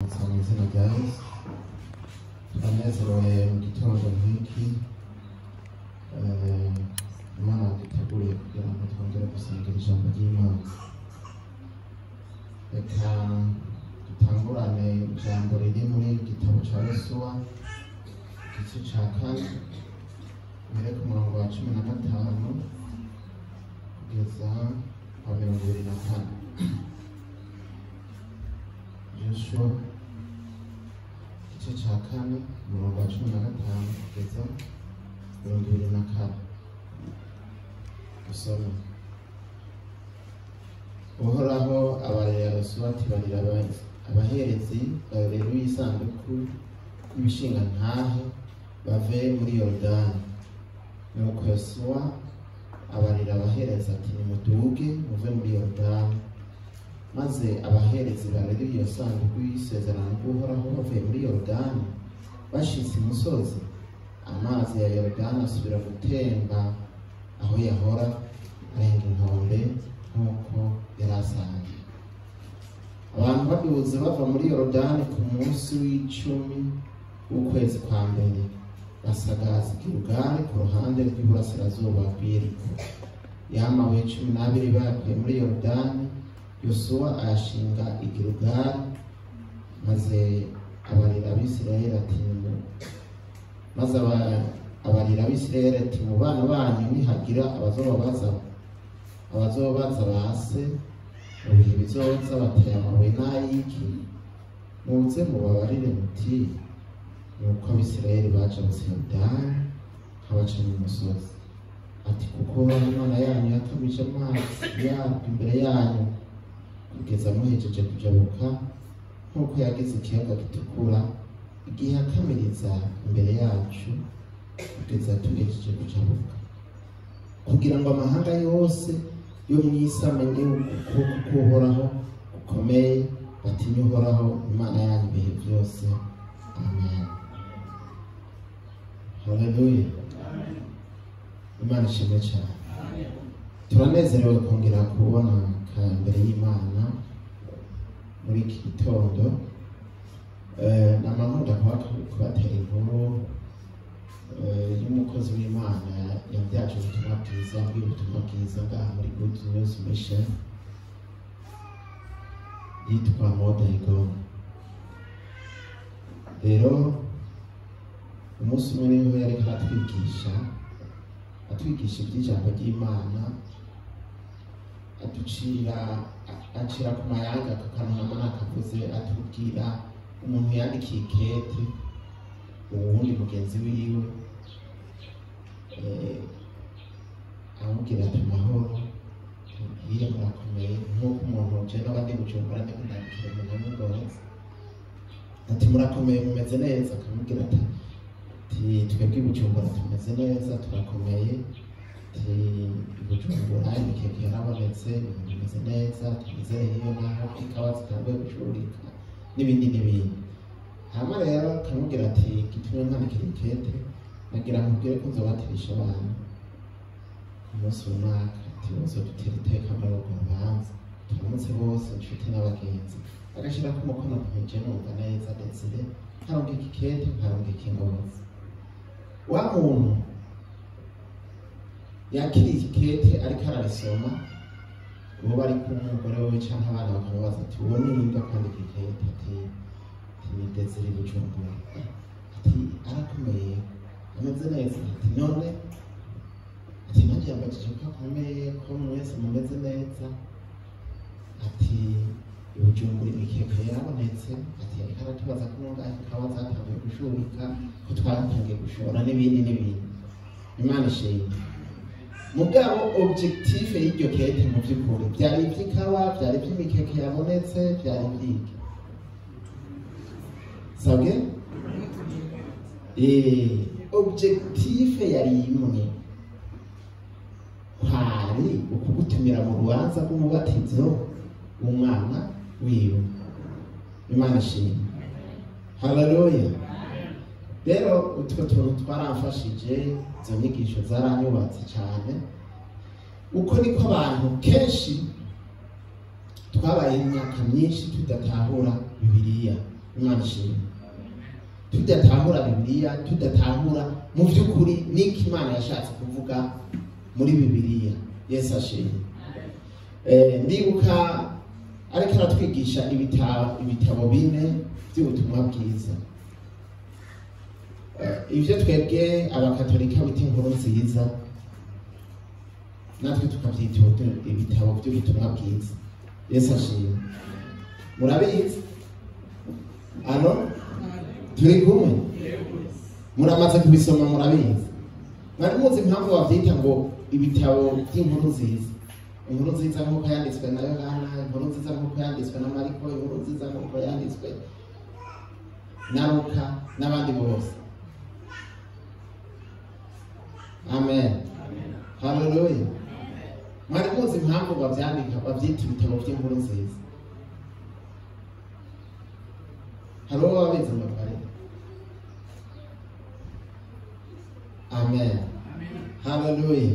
Ndabaramutsa mu izina rya Yesu. Turanezerewe mu gitondo nk'iki Imana yaduteguriye kugira ngo twongere gusangira ijambo ry'Imana. Reka dutangurane ijambo riri muri gitabo ca Yosuwa, igice ca 4, mbere ku murongo wa 15 kugeza kwa 24. Joshua igice ca 4, umurongo wa 15 kugeza 24. Dusome. Uhoraho abarira Yosuwa ati: barira abaherezi bareruye isanduku y'ibishingantahe bave muri Yorodani. Nuko Yosuwa abarira abaherezi ati: nimuduge muve muri Yorodani. Maze abaherezi bareruye iyo sanduku y'isezerano ry'Uhoraho bavuye muri Yorodani, bashitse imusozi, amazi ya Yorodani asubira gutemba aho yahora arenga inkombe nk'uko yari asanzwe. Abantu baduze bava muri Yorodani ku munsi w'icumi w'ukwezi kwa mbere, basagaza Gilugari ku ruhande rw'iburasirazuba bw'Yeriko. Yamabuye 12 bayakuye muri Yorodani, Yosuwa ayashinga i Gilugari, maze abarira Abisirayeli ati: mu bana banyu nihagira abazobaza base mu bihe bizoza bateye amabuye n'ay'iki, muze mubabarire muti: nuko Abisirayeli bajabutse Yorodani nkabaca mu musozi. Ati: kuko Imana yanyu yakamije amazi yarwo imbere yanyu kugeza muhejeje kujabuka, nk'uko yagize ikiyaga gitukura igihe yakamiriza imbere yacu kugeza tugejeje kujabuka, kugira ngo amahanga yose yo mw'isi amenye ukuboko k'Uhoraho gukomeye, batinye Uhoraho Imana yanyu ibihe byose. Amen. Haleluya. Imana ishimwe cyane. Turanezerewe kongera kubona imbere y'Imana muri iki gitondo. Nama nkunda kubatera inkuru y'umukozi w'Imana yabyaje ubutumwa bwiza, bw'ubutumwa bwiza ngaha muri Good News Mission, yitwa Modayigon. Rero umunsi umwe niho yariko atwigisha iby'ijambo ry'Imana, acira ku mayanga ku kantu hama nakavuze, atubwira umuntu yandikiye ikete uwundi mugenzi wiwe, amubwira ati: amahoro, iyo murakomeye, nk'uko umuntu je n'abandi Bujumbura ndiko ndandikira umuntu amugoretse ati: murakomeye, mumeze neza? Akamubwira ati: twebwe i Bujumbura tumeze neza, turakomeye, ati Bujumbura imikeke yarabonetse, ibintu bimeze neza, twizeye iyo naho ikawa zitanguye gucurika n'ibindi n'ibindi. Hama rero akamubwira ati: gitumye nkwandikira ikete, nagira nkubwire ko nzobatirisha abantu ku munsi runaka, ati uzodutera iteka muri urwo rubanza, turamutse bose inshuti n'abagenzi. Agashirako umukono ntije numva neza Desire, nkarungika ikete, nkarungika ingozi. Wa muntu yakiriye ikete ariko ararisoma, uwo bari kumwe, umugore wiwe canke abana, bakamubaza ati: uwo ni ninde kwandika ikete? Ati: ni Desire Bujumbura. Ati: arakomeye, ameze neza? Ati: none, ati nanjye yambajije ko akomeye, ko mwese mumeze neza, ati Bujumbura imikeke yarabonetse, ati ariko aratubaza ko nungahe ikawa zatanguye gushurika, ko twatangiye gushora n'ibindi n'ibindi. Imana ishimwe. Mugabo objectif y'iryo kete mu by'ukuri byari iby'ikawa, byari iby'imikeke yabonetse, byari iby'iki sabwe? Objectif yari imwe, kwari ukugutumira mu rubanza rw'umubatizo w'umwana wiwe. Imana ishimwe. Haleluya. Rero utwo tuntu twaramfashije, izo nyigisho zaranyubatse cyane. Uko niko abantu kenshi twabaye imyaka myinshi tudatahura Bibiliya. Imana ishimwe. Tudatahura Bibiliya, tudatahura mu by'ukuri n'iki Imana yashatse kuvuga muri Bibiliya. Yesu ashimwe. Ndibuka ariko aratwigisha ibitabo bine by'ubutumwa bwiza. Ibyo twebwe abakatolika bita inkuru nziza, natwe tukabyita ibitabo by'ubutumwa bwiza. Yesu ashimwe. Murabizi? Ano? Turi kumwe? Muramaze kubisoma, murabizi? Mwari muzi impamvu bavyita ngo ibitabo by'inkuru nziza? Inkuru nziza nk'uko yanditswe na Yohana, inkuru nziza nk'uko yanditswe na Mariko, inkuru nziza nk'uko yanditswe na Luka n'abandi bose. Amen. Haleluya. Mwari muzi impamvu bavyandika bavyita ibitabo by'inkuru nziza? Hari uwo wabizi ngo atwarire? Amen. Haleluya.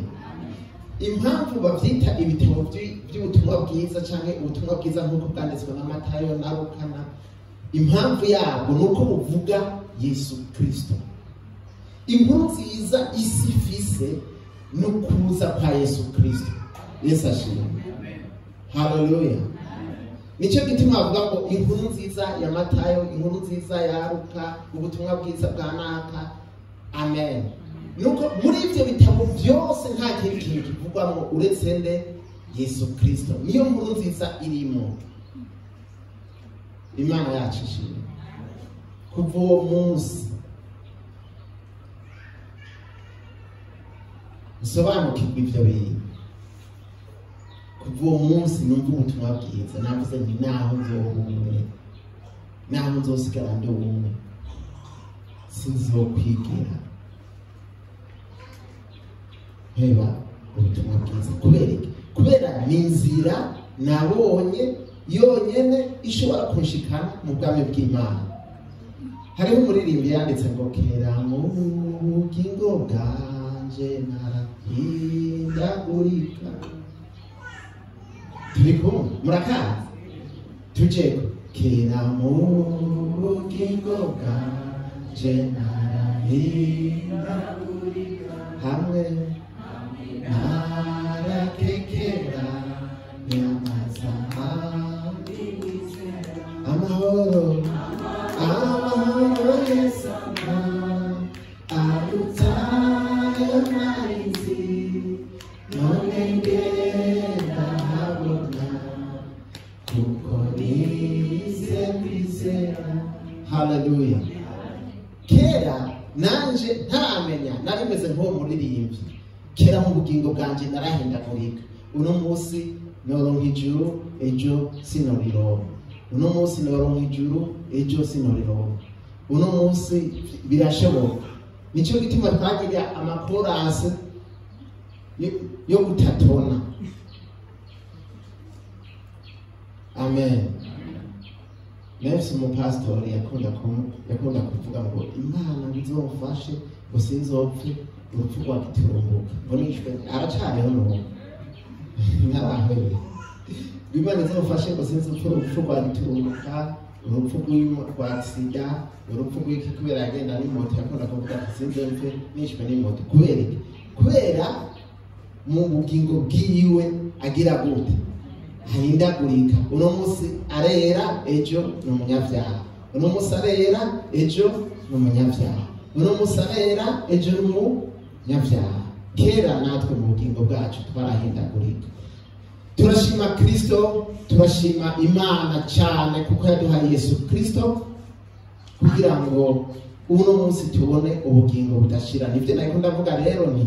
Impamvu bavyita ibitabo by'ubutumwa bwiza canke ubutumwa bwiza nk'uko bwanditswe na Matayo na Luka, impamvu yabwo nuko buvuga Yesu Kristo. Inkuru nziza isi ifise no kuza kwa Yesu Kristo. Yesu ashimwe. Haleluya. Nicyo gituma bavuga ngo inkuru nziza ya Matayo, inkuru nziza ya Luka, ubutumwa bwiza bwa Naka. Amen. Nuko muri ivyo bitabo byose nta kindi kintu kivugwamo uretse nde? Yesu Kristo. Niyo nkuru nziza irimo. Imana yacu ishimwe. Kuva uwo munsi usobanukirwa ivyo bintu, kuva uwo munsi numva ubutumwa bwiza, navuze nti naho nzoba umwe, naho nzosigara ndi umwe, sinzokwigira mpeba ubutumwa bwiza. Kubera iki? Kubera ni inzira nabonye yonyene ishobora kunshikana mu bwami bw'Imana. Hariho umuririmbyi yanditse ngo kera mu bugingo bwanje narahindagurika. Turi kumwe? Murakazi? Tujeko. Kera mu bugingo bwanje narahindagurika, hamwe narakekera nyamazaha amahoro, amahoro Yesu arutayo narizi, none ngenda habona kuko nize kwizera. Haleluya. Kera nanje ntaramenya, nari meze nk'uwo muririmbyi. Kera mu bugingo bwanje narahindagurika. Uno munsi noronka ijuru, ejo sinorironka. Uno munsi noronka ijuru, ejo sinorironka. Uno munsi birashoboka. Nicyo gituma twagira amakorasi yo gutatona. Amen. Nefsi umupasitori yakunda kuvuga ngo Imana nzofashe ngo sinzopfe urupfu rwa giturumbuka, ngo nishwe aracariho n'ubu ntarahwera. Imana izofashe ngo sinzopfe urupfu rwa giturumbuka, urupfu rwa sida, urupfu rw'iki, kubera yagenda n'imoto. Yakunda kuvuga ati sinzopfe nishwe n'imoto. Kubera iki? Kubera mu bugingo bwiwe agira gute? Ahindagurika. Uno munsi arera, ejo ni umunyabyaha. Uno munsi arera, ejo ni umunyabyaha. Uno munsi arera, ejo ni umunyabyaha. Kera natwe mu bugingo bwacu twarahindagurika. Turashima Kristo, turashima Imana cyane kuko yaduhaye Yesu Kristo kugira ngo uno munsi tubone ubugingo budashira. Nivyo nariko ndavuga rero, ni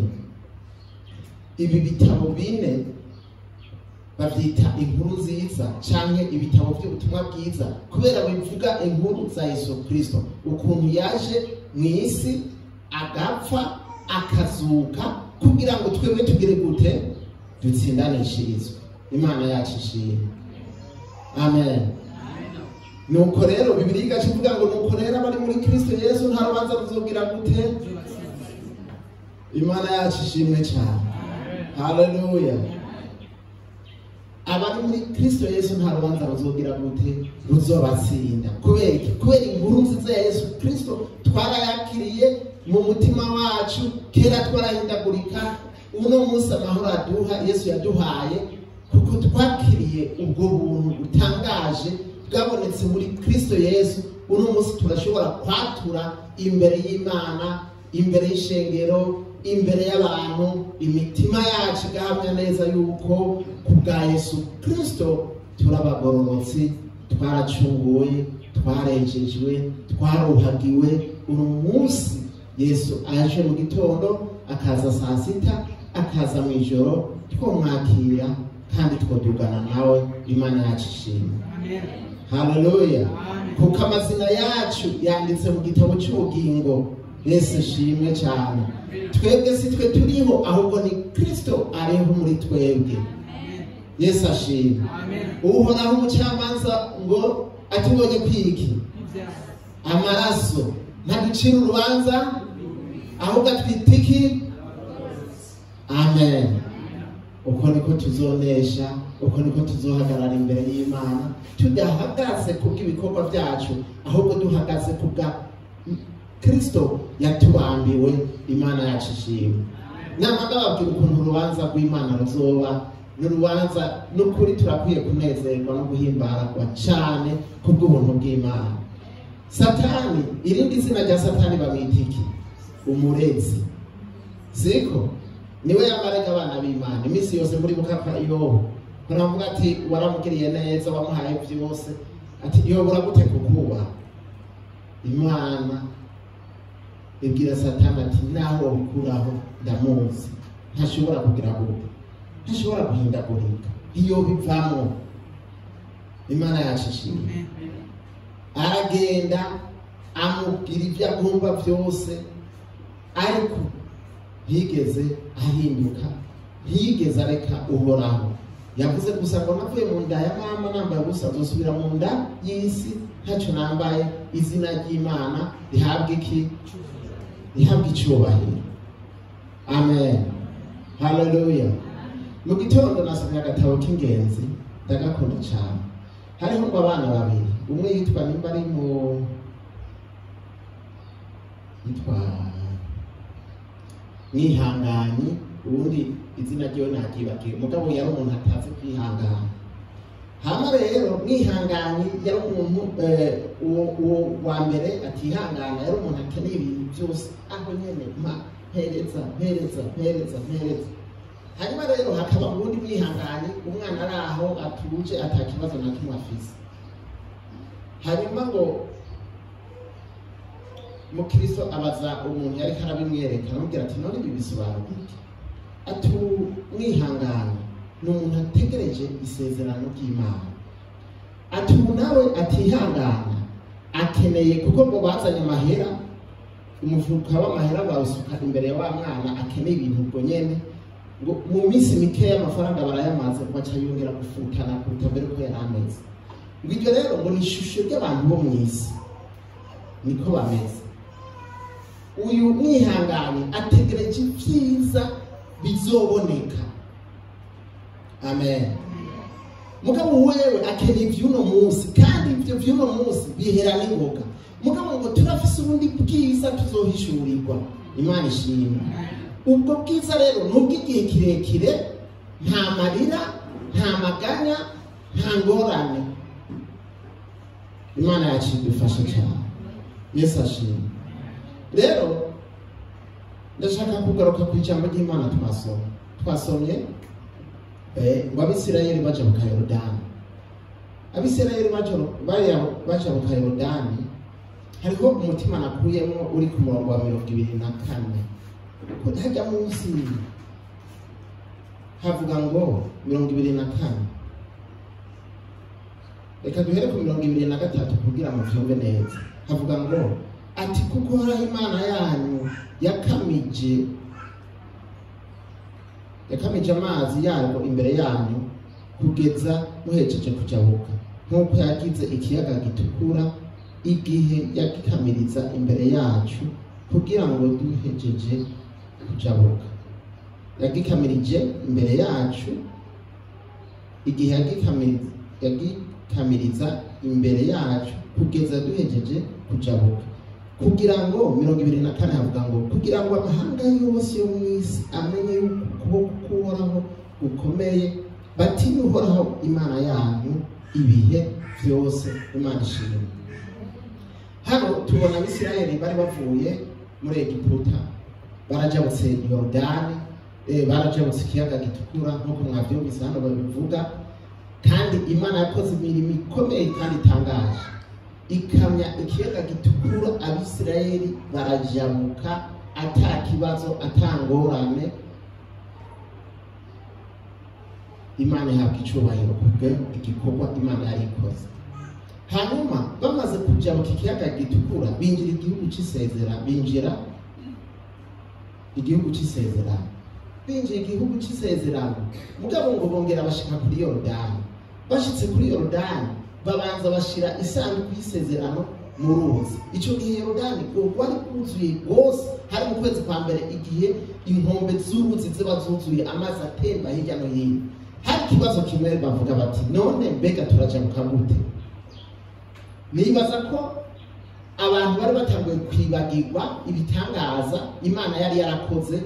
ibi bitabo bine bavyita inkuru nziza canke ibitabo by'ubutumwa bwiza, kubera bivuga inkuru za Yesu Kristo, ukuntu yaje mw'isi agapfa akazuka kugira ngo twebwe tugire gute? Dutsindanishirizwe. Imana yacu ishimwe. Amen. Nuko rero Bibiliya igaca ivuga ngo nuko rero abari muri Kristo Yesu nta rubanza ruzogira gute? Imana yacu ishimwe cyane. Haleluya. Abari muri Kristo Yesu nta rubanza ruzogira gute ruzobatsinda. Kubera iki? Kubera inkuru nziza ya Yesu Kristo twarayakiriye mu mutima wacu. Kera twarahindagurika, uno munsi amahoro aduha Yesu yaduhaye, kuko twakiriye ubwo buntu butangaje bwabonetse muri Kristo Yesu. Uno munsi turashobora kwatura imbere y'Imana, imbere y'ishengero, imbere y'abantu, imitima yacu igahamya neza yuko ku bwa Yesu Kristo turabagororotsi, twaracunguwe, twarejejwe, twaruhagiwe. Uno munsi Yesu aje mu gitondo, akaza saa sita, akaza mu ijoro, twomwakira kandi twodugana nawe. Imana yacu ishimwe. Haleluya. Kuko amazina yacu yanditse mu gitabo cy'ubugingo. Yesu ashimwe cyane. Twebwe si twe turiho, ahubwo ni Kristo ariho muri twebwe. Yesu ashimwe. Uhoraho umucamanza ngo atubonye kwiki amaraso, ntaducira urubanza ahubwo atwita iki? Amen. Uko niko tuzonesha, uko niko tuzohagarara imbere y'Imana, tudahagaze kubw'ibikorwa byacu, ahubwo duhagaze kubwa Kristo yatubambiwe. Imana yacu ishimwe. Nama ndababwira ukuntu urubanza rw'Imana ruzoba n'urubanza n'ukuri. Turakwiye kunezerwa no guhimbarwa cyane kubw'ubuntu bw'Imana. Satani, irindi zina rya Satani bamwita iki? Umurezi. Siko niwe yamarega abana b'Imana iminsi yose. Muri bukapa Yobu baravuga ati waramugiriye neza, wamuhaye byose, ati Yobu uragute kukubaha. Imana ibwira Satani ati naho wabikuraho ndamuzi, ntashobora kugira gute, ntashobora guhindagurika, iyo bivamo. Imana yacu ishimwe. Aragenda amubwira ibyo agomba byose, ariko ntiyigeze ahinduka, ntiyigeze areka Uhoraho. Yavuze gusa ngo navuye mu nda ya mama nambaye ubusa, nzosubira mu nda y'isi ntacyo nambaye. Izina ry'Imana rihabwa iki? Rihabwa icyubahiro. Amen. Haleluya. Mu gitondo nasomye agatabo k'ingenzi, ndagakunda cyane. Hariho ngo abana babiri, umwe yitwa nimba ari mu yitwa Mwihanganyi, ubundi izina ryiwe ntaryibagiwe, mugabo yari umuntu atazi kwihangana. Hama rero Mwihanganyi yari umuntu uwo wa mbere atihangana, yari umuntu akeneye ibintu byose aho nyene, mpa, mpereza, mpereza, mpereza, mpereza. Hanyuma rero hakaba uwundi Mwihanganyi, umwana ari aho atuje, ata kibazo na kimwe afise. Hanyuma ngo Mukristo abaza umuntu yariko arabimwereka, aramubwira ati none ibi bisobanura iki? Ati Mwihangane ni umuntu ategereje isezerano ry'Imana. Ati ubu nawe atihangana akeneye, kuko ngo bazanye amahera, umufuka w'amahera bawusuka imbere ya wa mwana akeneye ibintu ubwo nyene, ngo mu minsi mikeya amafaranga barayamaze, baca yongera gufutana kuruta mbere uko yari ameze. Ngo iryo rero ngo ni ishusho ry'abantu bo mu isi, niko bameze. Uyu Mwihangane ategereje ibyiza bizoboneka. Amen. Mugabo wewe akeneye ivy'uno munsi, kandi ivyo vy'uno munsi bihera n'ingoga. Mugabo ngo turafise ubundi bwiza tuzohishurirwa. Imana ishimwe. Ubwo bwiza rero ni ubw'igihe kirekire, nta marira, nta maganya, nta ngorane. Imana yacu idufashe cyane. Yesu ashimwe. Rero ndashaka kugaruka ku ijambo ry'Imana twasomye. Twasomye ngo Abisirayeli baja mu Yorodani. Abisirayeli baja mu Yorodani, hariho umutima nakuyemo uri ku murongo wa 24. Ko hajya munsi havuga ngo 24. Reka duhere ku 23 kugira ngo vyumve neza. Havuga ngo ati kuko Uhoraho Imana yanyu yakamije amazi yarwo imbere yanyu kugeza muhejeje kujabuka, nk'uko yagize ikiyaga gitukura igihe yagikamiriza imbere yacu kugira ngo duhejeje kujabuka. Yagikamirije imbere yacu. igihe yagikamiriza imbere yacu kugeza duhejeje kujabuka. Kugira ngo 24 havuga ngo kugira ngo amahanga yose yo mu isi amenye yuko ukuboko k'Uhoraho gukomeye, batinye Uhoraho Imana yanyu ibihe byose. Imana ishimwe. Hano tubona Abisirayeli bari bavuye muri Egiputa, barajabutse Yorodani, barajabutse ikiyaga gitukura nk'uko mwavyumvise hano babivuga. Kandi Imana yakoze imirimo ikomeye kandi itangaje, ikamya ikiyaga gitukura, Abisirayeli barajabuka ata kibazo, ata ngorane. Imana ihabwa icubahiro kubwe igikorwa Imana yari ikoze. Hanyuma bamaze kujabuka ikiyaga gitukura, binjira igihugu c'isezerano, binjira igihugu c'isezerano, binjira igihugu c'isezerano. Mugabo ngo bongera bashika kuri Yorodani. Bashitse kuri Yorodani babanza bashira isanduku y'isezerano mu ruzi. Ico gihe Yorodani rwari rwuzuye rwose, hari mu kwezi kwa mbere, igihe inkombe z'uruzi ziba zuzuye, amazi atemba hirya no hino. Hari ikibazo kimwe bavuga bati none mbega turajabuka gute? Nibaza ko abantu bari batanguye kwibagirwa ibitangaza Imana yari yarakoze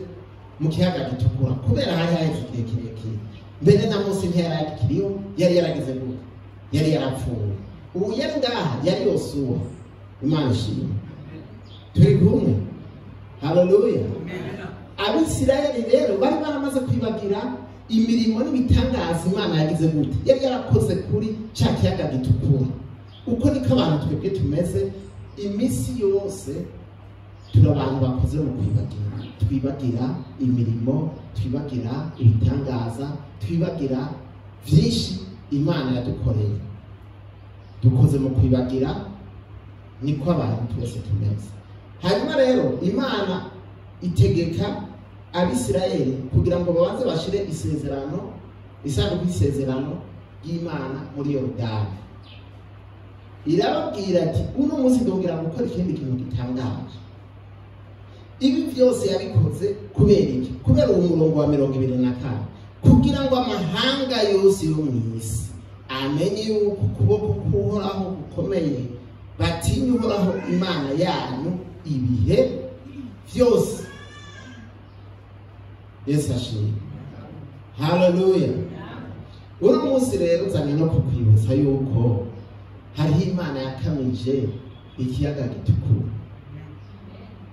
mu kiyaga gitukura, kubera hari haheze igihe kirekire. Mbere na Mose ntiyari akiriho, yari yaragize gute? Yari yarapfuye. Ubu yari ngaha yari Yosuwa. Imana ishimwe. Turi kumwe. Haleluya. Abisirayeli rero bari baramaze kwibagira imirimo n'ibitangaza Imana yagize gute, yari yarakoze kuri ca kiyaga gitukura. Uko niko abantu twebwe tumeze iminsi yose, turi abantu bakoze mu kwibagira. Twibagira imirimo, twibagira ibitangaza, twibagira vyinshi Imana yadukoreye. Dukoze mu kwibagira, niko abantu twese tumeze. Hanyuma rero Imana itegeka Abisirayeli kugira ngo babanze bashire isezerano, isanduku y'isezerano ry'Imana muri Yorodani. Irababwira ati uno munsi ndongera gukora ikindi kintu gitangaje. Ibi byose yabikoze kubera iki? Kubera uwo murongo wa 24, kugira ngo amahanga yose yo mu isi amenye yuko ukuboko k'Uhoraho gukomeye, batinye Uhoraho Imana yanyu ibihe byose. Yesu ashimwe. Haleluya. Uno munsi rero nzanye no kukwibutsa yuko hariho Imana yakamije ikiyaga gitukura.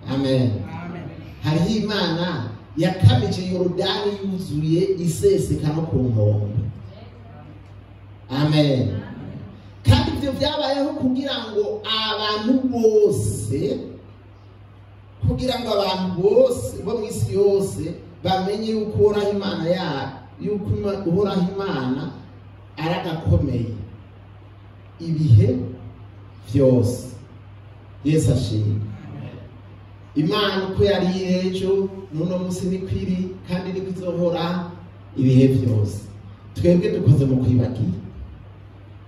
Amen. Hariho Imana yakamije Yorodani yuzuye iseseka no ku nkombe. Amen. Kandi ibyo byabayeho kugira ngo abantu bose, kugira ngo abantu bose bo mu isi yose bamenye yuko Uhoraho Imana ya yuko Uhoraho Imana aragakomeye ibihe byose. Yesu ashimwe. Imana uko yari ejo n'uno munsi niko iri, kandi niko izohora ibihe byose. Twebwe dukoze mu kwibagira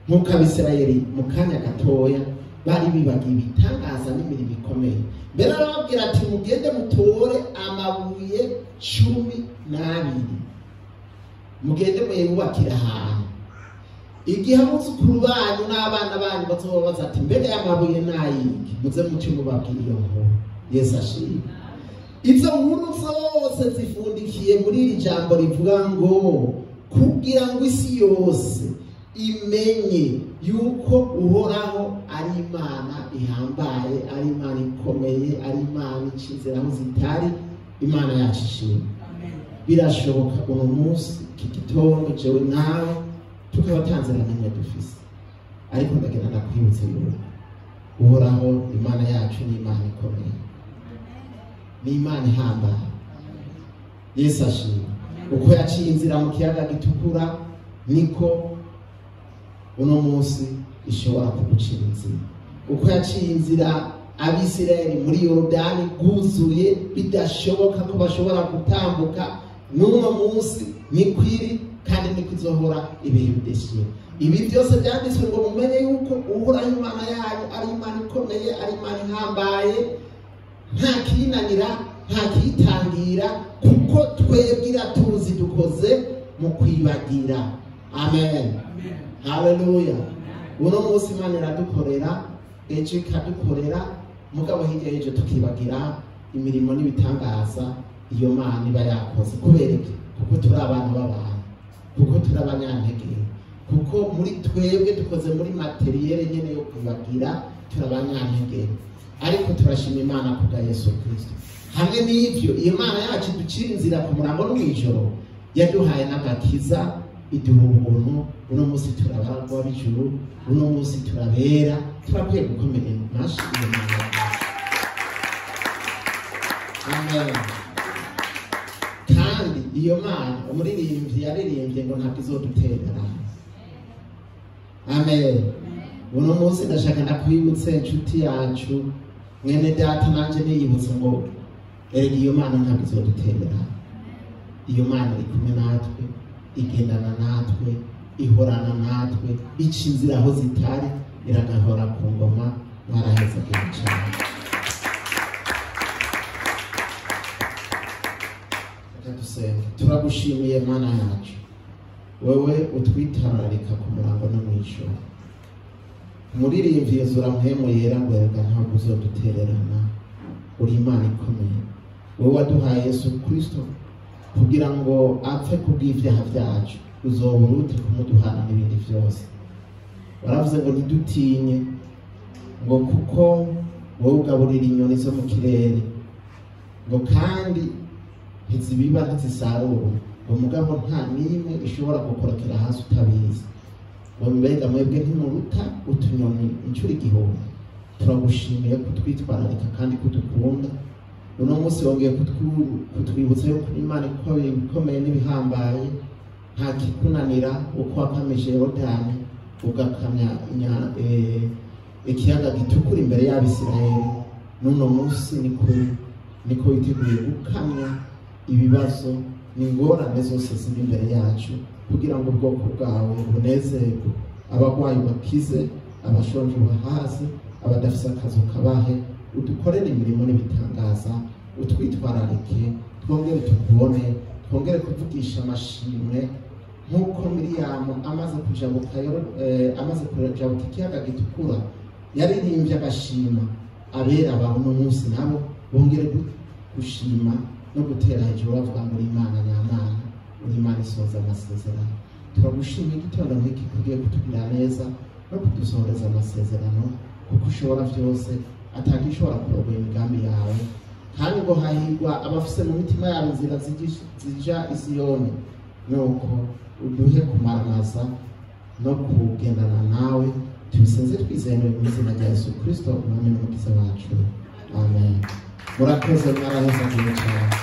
nk'uko Abisirayeli mu kanya gatoya bari bibagiye ibitangaza n'imirimo ikomeye. Mbere arababwira ati mugende mutore amabuye 12, mugende muyubakire ahantu. Igihe abuzukuru banyu n'abana banyu bazobabaza ati mbega aya mabuye n'ayiki, muze muce mubabwira iyo nkuru. Yesu ashimwe. Izo nkuru zose zifundikiye muri iri jambo rivuga ngo kugira ngo isi yose imenye yuko Uhoraho ari Imana ihambaye, ari Imana ikomeye, ari Imana icizera aho zitari. Imana yacu ishimwe. Birashoboka uno munsi iki gitondo jewe nawe tukaba tanzira n'imwe dufise, ariko ndagenda ndakwibutse yuko Uhoraho Imana yacu ni Imana ikomeye, ni Imana ihambaye. Yesu ashimwe. Uko yaciye inzira mu kiyaga gitukura, niko uno munsi ishobora kugucira inzira. Uko yaciye inzira Abisirayeli muri Yorodani guzuye bidashoboka ko bashobora gutambuka, n'uno munsi niko iri kandi niko izohora ibihe bidashira. Ibi byose byanditswe ngo mumenye yuko Uhoraho Imana yanyu ari Imana ikomeye, ari Imana ihambaye, nta kiyinanira, nta kiyitangira, kuko twebwe iratuzi dukoze mu kwibagira. Amen. Haleluya. Uno munsi Imana iradukorera, ejo ikadukorera, mugabo hirya y'ejo tukibagira imirimo n'ibitangaza iyo Mana iba yakoze. Kubera iki? Kuko turi abantu b'abantu, kuko turi abanyantege, kuko muri twebwe dukoze muri materiyere nyene yo kwibagira, turi abanyantege. Ariko turashima Imana kubwa Yesu Kristo. Hamwe n'ivyo, iyo Mana yacu iducira inzira ku murango no mw'ijoro, yaduhaye n'agakiza, iduha ubuntu. Uno munsi turabarwa b'ijuru, uno munsi turabera, turakwiye gukomera amashi iyo Mana. Amen. Kandi iyo Mana umuririmbyi yaririmbye ngo ntabwo izodutererana. Amen. Uno munsi ndashaka ndakwibutse inshuti yacu, mwene data, nanje niyibutse ngo erega iyo Mana ntabwo izodutererana. Iyo Mana iri kumwe natwe, igendana natwe, ihorana natwe, ica inzira aho zitari, iragahora ku ngoma. Mwaraheza cyane. Reka dusenge. Turagushimiye Mana yacu, wewe utwitararika ku murango no mw'ijoro. Umuririmbyi yuzura mpwemu yera ngo erega ntabwo uzodutererana, uri Imana ikomeye. Wowe waduhaye Yesu Kristo kugira ngo apfe kubw'ivyaha vyacu, uzobura ute kumuduhana n'ibindi vyose? Waravuze ngo ntidutinye, ngo kuko wowe ugaburira inyoni zo mu kirere, ngo kandi ntizibiba ntizisarura, ngo mugabo nta n'imwe ishobora gukorokera hasi utabizi. Ngo mbega mwebwe ntimuruta utunyoni inshuro 1000? Turagushimiye kutwitwararika kandi kudukunda. Uno munsi wongeye kutwibutsa yuko Imana ikomeye n'ibihambaye, nta kikunanira. Uko wakamije Yorodani, ugakamya ikiyaga gitukura imbere y'Abisirayeli, n'uno munsi niko witeguye gukamya ibibazo n'ingorane zose ziri imbere yacu, kugira ngo ubwoko bwawe bunezerwe, abarwayi bakize, abashonje bahaze, abadafise akazi kabahe, udukorere imirimo n'ibitangaza, utwitwararike, twongere tukubone, twongere kuvugisha amashimwe nk'uko Miriyamu amaze kujabuka amaze kujabuka ikiyaga gitukura yaririmbye agashima. Abera bawe uno munsi nabo bongere gushima no gutera hejuru bavuga ngo uri Imana nyamana, uri Imana isohoza amasezerano. Turagushima igitondo nk'iki kugiye kutugirira neza no kudusohoreza amasezerano, kuko ushobora vyose, atagishobora kurogoya imigambi yawe. Kandi ngo hahirwa abafise mu mitima yabo inzira zija i Siyoni. Nuko uduhe kumaramaza no kugendana nawe, tubisenze twizeye mu izina rya Yesu Kristo, Umwami n'Umukiza wacu. Amen. Murakoze, mwaraheza cyane.